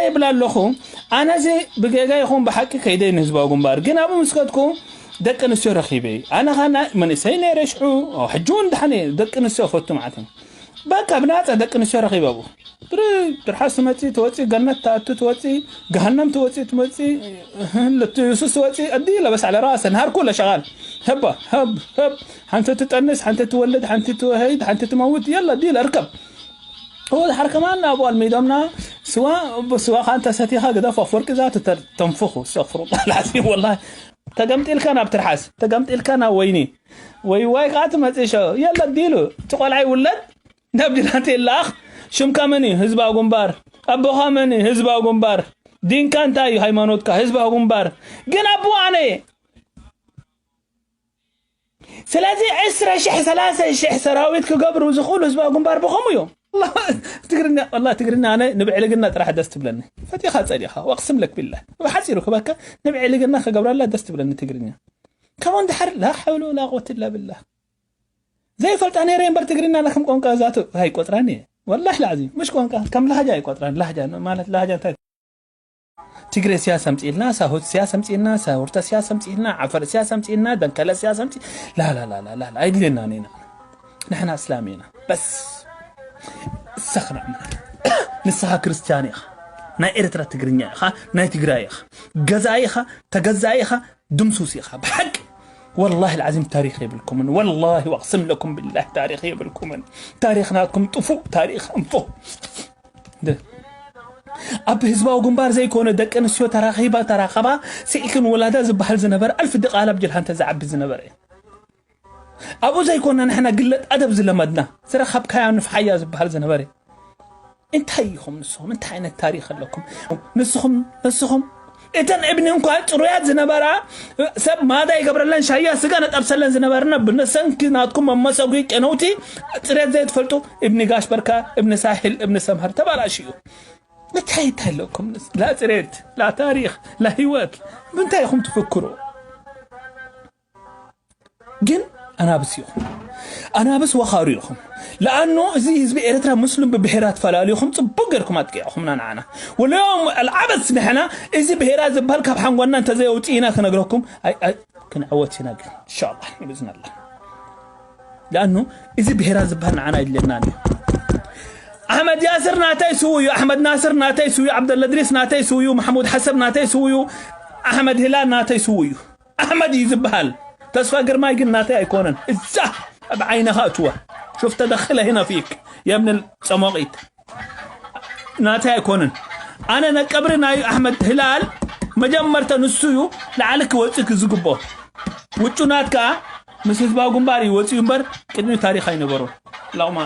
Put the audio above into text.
ይብል ኣለኹ። ኣነዚ ብጌጋ ይኹን ብሓቂ ከይደይ ንህዝባዊ ግንባር፣ ግን ኣብኡ ምስ ከድኩ ደቂ ኣንስትዮ ረኺበ። ኣነ ኸኣ ናይ መንእሰይ ነይረ ሽዑ፣ ሕጂ እውን ደሓን እየ፣ ደቂ ኣንስትዮ ፈቱ ማለት እዩ። በቃ ብናጻ ደቂ ኣንስትዮ ረኺበ ኣብኡ። ብር-፣ ትርሓስ ትመጺ፣ ትወጺ፣ ገነት ትኣቱ፣ ትወጺ፣ ገሃነም ትወጺ፣ ትመጺ፣ እህ፣ ለቱ የሱስ ትወጺ፣ ኣዲ ለበስ ዓለ ራእሰ፣ ነሃር ኩለ ሸቓል። ህባ፣ ህብ፣ ህብ። ሓንቲ ትጠንስ፣ ሓንቲ ትወልድ፣ ሓንቲ ትወህይድ፣ ሓንቲ ትመውት፣ የላ፣ ዲል እርከብ። هو الحركة ما لنا أبو الميدومنا سوا، سوا خان تساتيخا قد فوق ذاته تر-، تنفخه، استغفر الله العظيم والله. ተገምጢልካ ናብ ትርሓስ፣ ተገምጢልካ ናብ ወይኒ። ወይ ዋይ ከዓ ትመጽእ ሸው። የለ ዲሉ፣ እቲ ቆልዓ ይውለድ፣ ናብ ጅላንተ ይለኣኽ። ሽምካ መን እዩ? ህዝባዊ ግንባር። ኣቦኻ መን እዩ? ህዝባዊ ግንባር። ዲንካ እንታይ እዩ? ሃይማኖትካ። ህዝባዊ ግንባር። ግን ኣቦ ኣነ እየ። ስለዚ ዕስራ ሽሕ፣ ሰላሳ ሽሕ ሰራዊት ክገብሩ ዝኽእሉ ህዝባዊ ግንባር ብኸምኡ እዮም። ወላ ትግርኛ፣ ወላ ትግርኛ ኣነ ንብዕልግና ጥራሕ ደስ ትብለኒ። ፈቲኻ ጸዲኻ፣ ወቅስም ለክ ቢላህ። ብሓጺሩ ክበካ፣ ንብዕልግና ክገብረላ ደስ ትብለኒ ትግርኛ። ከምኡ እንድሕር ላ ሓውለ ወላ ቁወተ ኢላ ቢላህ። ዘይፈልጣ ነይረ እምበር ትግርኛ ከም ቋንቋ ዛቱ ኣይቆጽራን እየ። ወላሂ ላዕዚ፣ ምሽ ቋንቋ፣ ከም ላህጃ ኣይቆጽራን። ላህጃ ማለት ላህጃ እንታይ? ትግሬ ስያስ ኣምጺእልና፣ ሳሆት ስያስ ኣምጺእልና፣ ሳውርተ ስያስ ኣምጺእልና፣ ዓፈር ስያስ ኣምጺእልና፣ ደንከለ ስያስ ኣምጺ-፣ ላ፣ ላ፣ ላ፣ ላ፣ ላ፣ ላ፣ ኣይድልየናን ኢና። ንሕና እስላም ኢና። በስ። እሰኽና። ንስኻ ክርስትያን ኢኻ። ናይ ኤርትራ ትግርኛ ኢኻ፣ ናይ ትግራይ ኢኻ። ገዛኢ ኢኻ፣ ተገዛኢ ኢኻ፣ ድምሱስ ኢኻ። ብሓቂ። ወላሂ العظيم ታሪኽ የብልኩምን። ወላሂ ወቅስም ለኩም ቢላሂ ታሪኽ የብልኩምን። ታሪኽ ናትኩም ጥፉእ ታሪኽ ኣንፎ። ደ-፣ ኣብ ህዝባዊ ግንባር ዘይኮነ ደቂ ኣንስትዮ ተራኺባ ተራኸባ ስኢልክን ወላዳ ዝበሃል ዝነበረ ኣልፍ ድቓላ ኣብ ጅልሃ እንተ ዝዓቢ ዝነበረ እዩ። ኣብኡ ዘይኮነ ንሕና ግለጥ ኣደብ ዝለመድና ዝረኸብካያ ንፍሓያ ዝበሃል ዝነበረ እዩ። እንታይ ኢኹም ንስኹም? እንታይ ዓይነት ታሪኽ ኣለኩም? ንስኹም፣ ንስኹም እተን እብኒ እንኳ ጽሩያት ዝነበራ ሰብ ማዳ ይገብረለን ሻያ ስጋ ነጠብሰለን ዝነበርና ብነሰንኪ ናትኩም መመሰጉ ጨነውቲ ጽሬት ዘይትፈልጡ እብኒ ጋሽ በርካ፣ እብኒ ሳሕል፣ እብኒ ሰምሃር ተባላሽዩ። እንታይ፣ እንታይ ኣለኩም? ላ ጽሬት፣ ላ ታሪኽ፣ ላ ህይወት። ምንታይ ኢኹም ትፍክሩ? ግን ኣናብስ ኢኹም። ኣናብስ ወኻሩ ኢኹም። ለኣኖ እዚ ህዝቢ ኤርትራ ሙስሊም ብብሄራት ፈላሊኹም ጽቡቅ ገርኩም ኣጥቂዕኹምና ንዓና። ወለዮም ኣልዓበስ ንሕና እዚ ብሄራት ዝበሃል ካብ ሓንጎና እንተዘየውጽእና ክነግረኩም ኣይ-፣ ኣይ-፣ ክንዕወት ኢና ግን። ኢንሻኣላህ፣ ብእዝንላህ። ለኣኑ እዚ ብሄራ ዝበሃል ንዓና የድልየናን እዩ። ኣሕመድ ያስር ናተይ ስው እዩ። ኣሕመድ ናስር ናተይ ስው እዩ። ዓብደላ እድሪስ ናተይ ስው እዩ። ማሕሙድ ሓሰብ ናተይ ስው እዩ። ኣሕመድ ሂላል ናተይ ስው እዩ። ኣሕመድ እዩ ዝበሃል። ተስፋ ግርማይ ግን ናተይ ኣይኮነን። እዛ ኣብ ዓይንኻ እትዋ። ሹፍ ተደኽለ ሂና ፊክ የብን ጸሞቒት። ናተይ ኣይኮነን። ኣነ ነቀብሪ ናይ ኣሕመድ ሂላል መጀመርታ ንሱ እዩ ላዕሊ ክወጽእ ዝግብኦ። ውጩ ናትካ ምስ ህዝባዊ ግንባር እዩ ወጺኡ እምበር ቅድሚ ታሪኽ ኣይነበሮን። ላኡማ